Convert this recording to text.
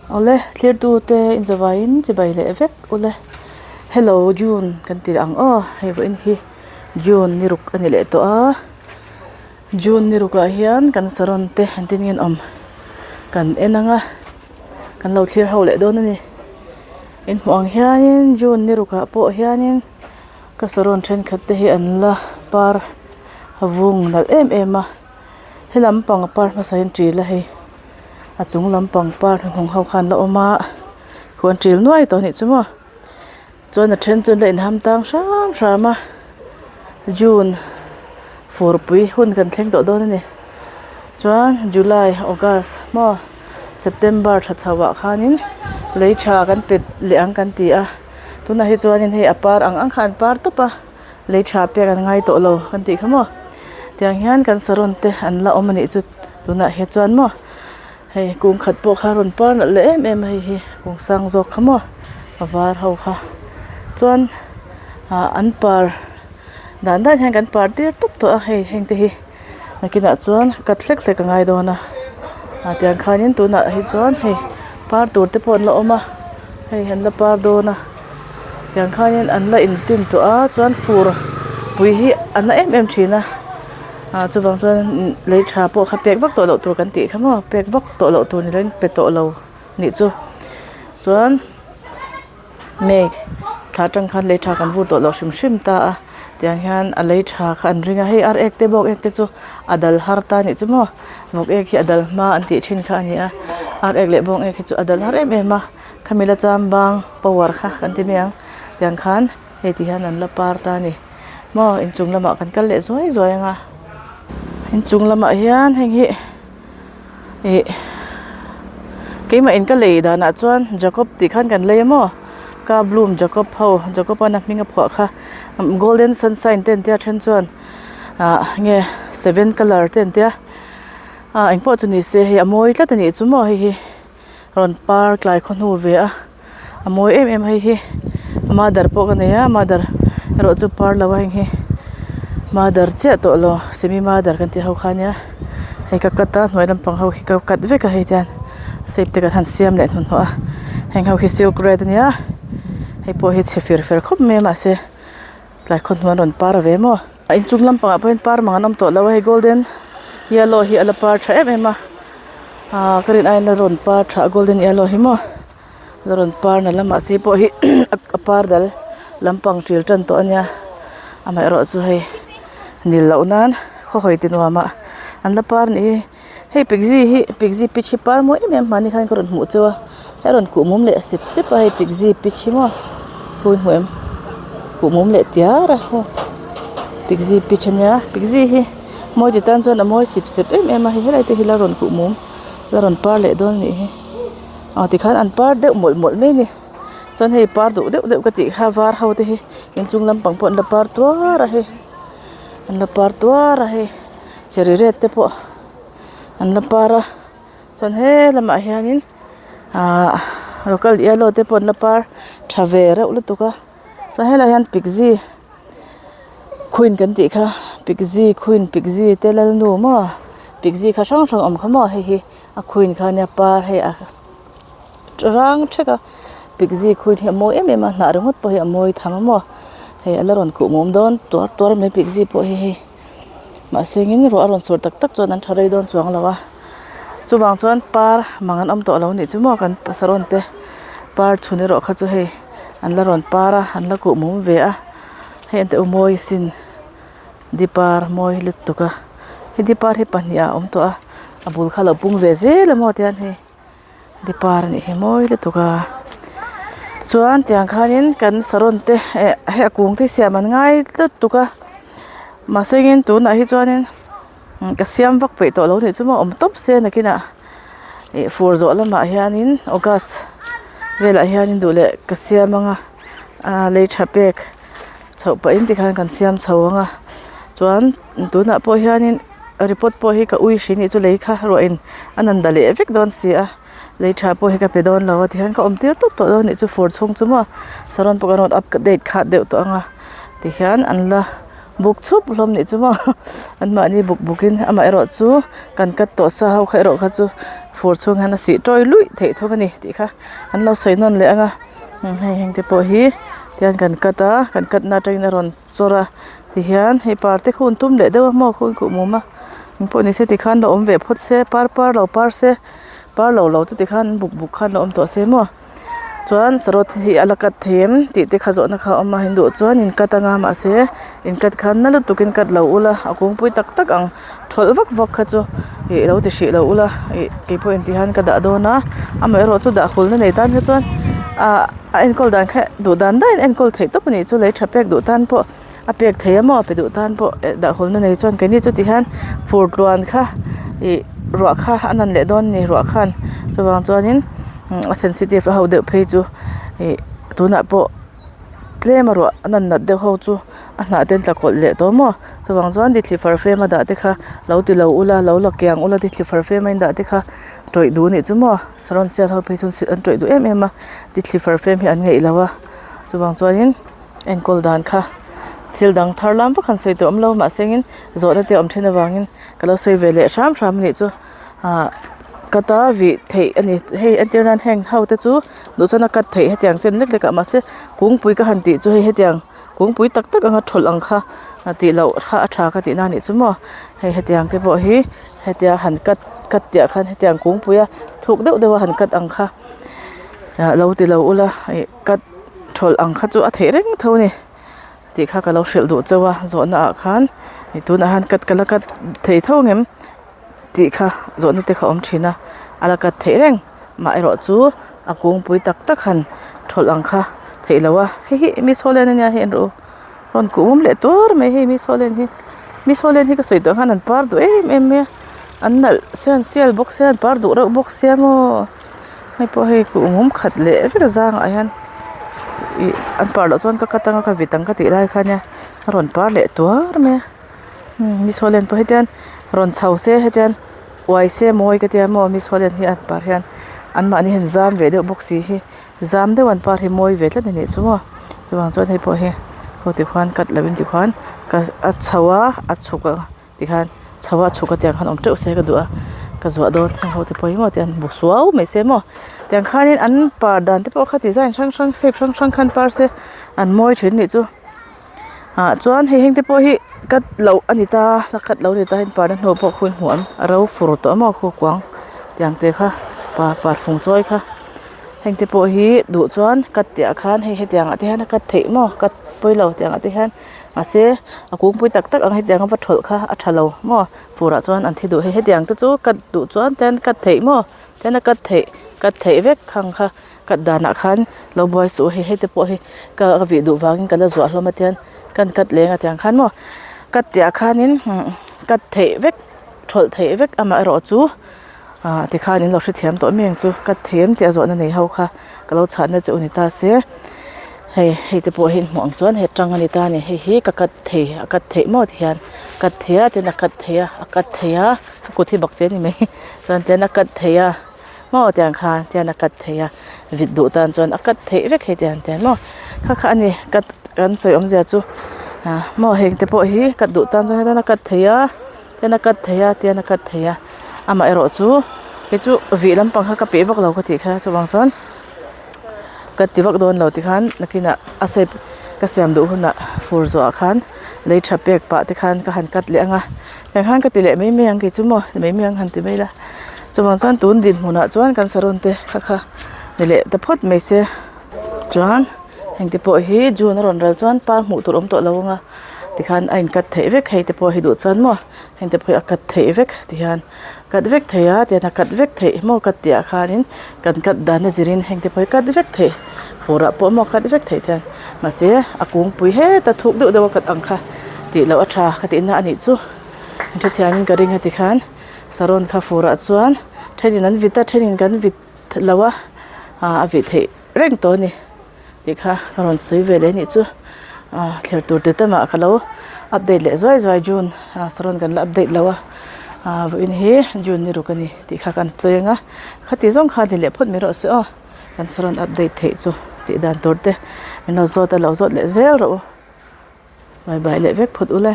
Awle thlirtute inzawaiin chibai leh vek ule hello June kan ti ang aw hei vawiin hi June ni ruk a ni leh tawh a June ni rukah hian kan saron te engtin nge an awm kan en ang a kan lo thlir ho leh dawn a ni in hmuh ang hianin June ni rukah pawh hianin ka saron thenkhat te hi an la par vung nalh em em a. He lampang a par hmasa hian ṭil a hei a chung lampang par hnuhnung ho khan la awm a khu an ṭil nuai tawh a nih chu maw chuan a ṭhen chu an la inham tang hram hram a june furpui hun kan thleng tawh dawn a ni chuan july august maw september thla chho ah khanin lei tha kan pe leh ang kan ti a tunah hi chuanin hei a par ang ang kha an par tawp a. Lei tha pek an ngai tawh lo kan tih kha maw tiang hian kan saron te an la awm a nih chu tunah hi chuan maw hei kung khat pawh kha a rawn par nalh leh em em a hei hi kung sang zawk kha maw a var ho kha chuan ah an par dan dan hian kan par tir tawp tawh a hei heng te hi nakinah chuan cut hlek hlek a ngai dawn a ah tiang khanin tunah hi chuan hei par tur te pawh an la awm a hei an la par dawn a tiang khanin an la intin tawh a chuan fur pui hi a na em em thin a ah chuvang chuan lei tha pawh kha pek vak tawh loh tur kan tih kha maw pek vak tawh loh tur ni lovin pe tawh lo nih chu chuan. Mek thla atang khan lei tha kan vur tawh loh hrim hrim ta a tiang hian a lei tha kha an ring a hei ar ek te bawk ek te chu a dal har ta anih chu maw vawk ek hi a dal hma an tih thin kha a ni a ar ek leh bawng ek hi chu a dal har em em a khami la chambang power kha kan ti mai ang tiang khan hei ti hian an la par ta a ni maw inchung lamah kan kal leh zuai zuai ang a inchung lamah hian heng hi. Ih keimah in ka lei danah chuan Jacob tih khan kan lei a maw ka bloom Jacob ho Jacob a na hming a phuah kha golden sunshine te an tia then chuan ah nge seven colour te an tia ah engpawh chu ni se hei a mawi tlat a nih chu maw hei hi. Rawn par tlai khaw hnu ve a a mawi em em hei hi mother pawh ka nei a mother erawh chu par lo a heng hi mother chiah tawh lo semi mother kan tih ho kha ania hei ka cut a hnuai lampang ho hi ka cut vek a hei tian shape te kan han siam leh hnuhnawh a heng ho hi silk red ania hei pawh hi chhe fir fer khawp mai a mahse tlai khaw hnu an rawn par ve maw. A inchung lampangah pawh hian par mang an awm tawh lo a hei golden yellow hi a la par tha em em a ahh ka rin aiin a rawn par tha a golden yellow hi maw a rawn par na lamah se pawh hi a par dal lampang ṭil ṭan tawh a nia amaherawh chu hei nil loh nan khaw hawi ti nuam ah an la par nih hi hei piggy hi piggy pitch hi par mawi em em hmani khan ka rawn hmuh cheu a a rawn kuh mum leh sep sep a hei piggy pitch hi maw hu hmu em kuh mum leh tiar a aw piggy pitch ania piggy hi mawi ti tan chuan a mawi sip sep em em a hei helai te hi la rawn kuh mum la rawn par leh dawn anih hi aw tikhan an par deuh mawlh mawlh mai a ni chuan hei par duh deuh deuh ka tih kha var ho te hi inchung lampang pawh an la par tuar a hei an la par tuar a hei. Cherry red te pawh an la par a chuan he lamah hianin ahh local yellow te pawh an la par tha ve reuh lutuk a chuan helaiah hian piggy queen kan tih kha piggy queen piggy te lalnu maw piggy kha hrang hrang awm kha maw hei hi a queen kha ania par hei a rang thek a piggy queen hi a mawi em em a hnah ringawt pawh hi a mawi tham a maw hei a la rawn kuh mum dawn tuar tuar mai piggy pawh hi hei. Mahse engin ruah a rawn sur tak tak chuan an tha rei dawn chuang lo a chuvang chuan par mang an awm tawh lo nih chu maw kan saron te par chhun erawh kha chu hei an la rawn par a an la kuh mum ve a hei an teh u mawi sin dipar mawi lutuk a hei dipar hi pahnih ah a awm tawh a a bul kha a lo pung ve zel a maw tihian hei. Dipar anih hi mawi lutuk a chuan tiang khanin kan saron te eh hei a kung te siam an ngai lutuk a mahse engin tunah hi chuanin ka siam vak peih tawh lo nih chu maw awm tawp se nakinah ih fur zawh lamah hianin august velah hianin duh leh ka siam anga ah lei tha pek chhoh pahin tikhan kan siam chho ang a chuan tunah pawh hianin. Report pawh hi ka ui hri nih chu lei kha ruahin a nan da leh vek dawn si a lei tha pawh hi ka pe dawn lo a tihian ka awm tir tawp tawh dawn nih chu fur chhung chu maw saron pawh kan rawn update khat deuh tawh ang a tihian an la. Buk chhup hlawm nih chu maw an mahni buk buk in amaherawh chu kan cut tawh sa ho kha erawh kha chu fur chhung hian a sih tawi luih theih thung a ni tih kha an lo sawi nawn leh ang a hei heng te pawh hi tihian kan cut a kan cut na atangin a rawn chawr a tihian hei par te khu an tum leh deuh a maw khu an kuh mum a engpawh ni se tikhan lo awm ve phawt se par par lo par se par lo lo chu tikhan buk buk khan lo awm tawh se maw. Chuan sarawt hi a la cut thei em tih te kha zawhna kha a awm a in duh chuan in cut anga mahse in cut khan na lutuk in cut lo ula a kungpui tak tak ang thawlh vak vak kha chu ih lo ti hrih lo ula ih keipawh in ti hian ka dah dawn a amaherawh chu dah hul na nei tan kha chuan ah a enkawl dan kha duh dan daihin enkawl theih tawp a nih chu lei tha pek duh tan pawh a pek thei a maw pe duh tan pawh dah hul na nei chuan keini chu ti hian fur tluan kha ih ruah kha a nan leh dawn a ni ruah khan chuvang chuanin a sensitive a ho deuh phei chu ih tunah pawh tlem a ruah a nan nat deuh ho chu a hnah te an tla kawlh leh tawh maw chuvang chuan dithli far fem a dah te kha lo ti lo ula lo la kiang ula dithli far fem a in dah te kha tawih duh a nih chu maw saron sial ho phei chu an tawih duh em em a dithli far fem hi an ngeih lo a chuvang chuanin. Enkawl dan kha thil dang thar lam vak han sawi tur awm lo mahse engin zawhna te a awm thin avangin ka lo sawi ve leh hram hram a nih chu ah cut a vih theih a ni hei entir nan heng ho te chu duh chuan a cut theih hetiang chen lek lek ah mahse kungpui ka han tih chu hei hetiang kungpui tak tak anga thawlh ang kha tih loh kha a tha ka tih na a nih chu maw hei hetiang te pawh hi hetia han cut cut tih ah khan hetiang kungpui a thuk deuh deuh a han cut ang kha ah lo ti lo ula ih cut. Thawlh ang kha chu a theih reng tho a ni tih kha ka lo hrilh duh chauh a zawhna ah khan ih tunah hian cut ka la cut thei tho ang em tih kha zawhna te kha a awm thin a a la cut theih reng mah erawh chu a kungpui tak tak han thawlh ang kha theih loh a hei hi mi saw len ania hei en rawh u rawn kuh awm leh tur mai hei mi saw len hi mi saw len hi ka sawi tawh khan an par duh em em mai a an nalh sia an sial bawk sia an par duh reuh bawk sia maw. Hei pawh hei kuhmum khat leh vek a zangah hian ih an par loh chuan ka cut anga ka vit ang ka tih lai kha nia a rawn par leh tuar mai a umm mi saw len pawh hetian rawn chho se hetian uai se mawi ka tia maw mi saw len hi an par hian anmahni hian zam ve deuh bawk si hi zam deuh an par hi mawi ve tlat a nih chu maw chuvang chuan hei pawh hi aw tikhuan cut lovin tikhuan ka a chho a a chhuk a. Tikhan chho a chhuk a tiang khan awm teuh se ka duh a ka zuah dawn heng ho te pawh hi maw tiang bu suau mai se maw tiang khanin an par dan te pawh kha design hrang hrang shape hrang hrang khan par se an mawi thin nih chu ah chuan hei heng te pawh hi cut loh a ni ta la cut loh a ni ta heng parna hnu pawh khu hmuh an a ro fur tawh a maw khu kuang tiang te kha par par fung chawi kha heng te pawh hi duh chuan cut tih ah khan hei hetiang ah te hian a cut theih maw cut pawi lo tiang ah te hian. Mahse a kungpui tak tak ang hetiang a va thawlh kha a tha lo maw furah chuan an thi duh hei hetiang te chu cut duh chuan ten cut theih maw ten a cut theih cut theih vek khang kha cut danah khan lo buai suh hei hei te pawh hi ka vih duh vangin ka la zuah hlawm a tian kan cut leng a tiang khan maw cut tih ah khanin cut theih vek thawlh theih vek amaherawh chu ah tikhan in lo hrethiam tawh mai ang chu cut thei em tih a zawhna nei ho kha ka lo chhahna che u ni ta se. Hei hei te pawh hi hmuh ang chuan he tang a ni ta a ni hei hi ka cut thei a cut theih maw ti hian cut thei a tin a cut thei a a cut thei a ka kut hi bawk che a ni mai chuan tian a cut thei a maw tiang khan tian a cut thei a vit duh tan chuan a cut theih vek hei tiang tiang maw kha kha a ni cut kan sawi awmzia chu ah maw heng te pawh hi cut duh tan chuan hetian a cut thei a tian a cut thei a tian a cut thei a amaherawh chu kei chu vih lampang kha ka peih vak lo ka tih kha chuvang chuan. Ka ti vak dawn lo tikhan nakinah a shape ka siam duh hunah fur zawhah khan lei tha pek pah te khan ka han cut leh ang a tiang khan ka ti leh mai mai ang kei chu maw ti mai mai ang han ti mai ila chuvang chuan tun dinhmunah chuan kan saron te kha kha ni leh ta phawt mai se chuan heng te pawh hi June a rawn ral chuan par hmuh tur awm tawh lo ang a tikhan a in cut theih vek hei te pawh hi duh chuan maw heng te pawh hi a cut theih vek tihian. Cut vek thei a tian a cut vek theih maw cut tih ah khanin kan cut dan a zirin heng te pawh hi cut vek theih fur ah pawh maw cut vek theih tian mahse a kungpui heta thuk deuh deuh a cut ang kha tih loh a tha ka tihna a nih chu hrethiamin ka ring a tikhan saron kha fur ah chuan thenin an vit a thenin kan vit lo a ah a vih theih reng tawh a ni. Tih kha ka rawn sawi ve leh anih chu ah thler tur ti te mah ka lo update leh zuai zuai June ah saron kan la update lo a ah vawiin hi June ni ruk a ni tih kha kan sawi ang a khati zawng kha ni leh phawt mai rawh se aw kan saron update theih chu tih dan tur te min lo zawt a lo zawt leh zel rawh u. Bye bye leh vek phawt ule.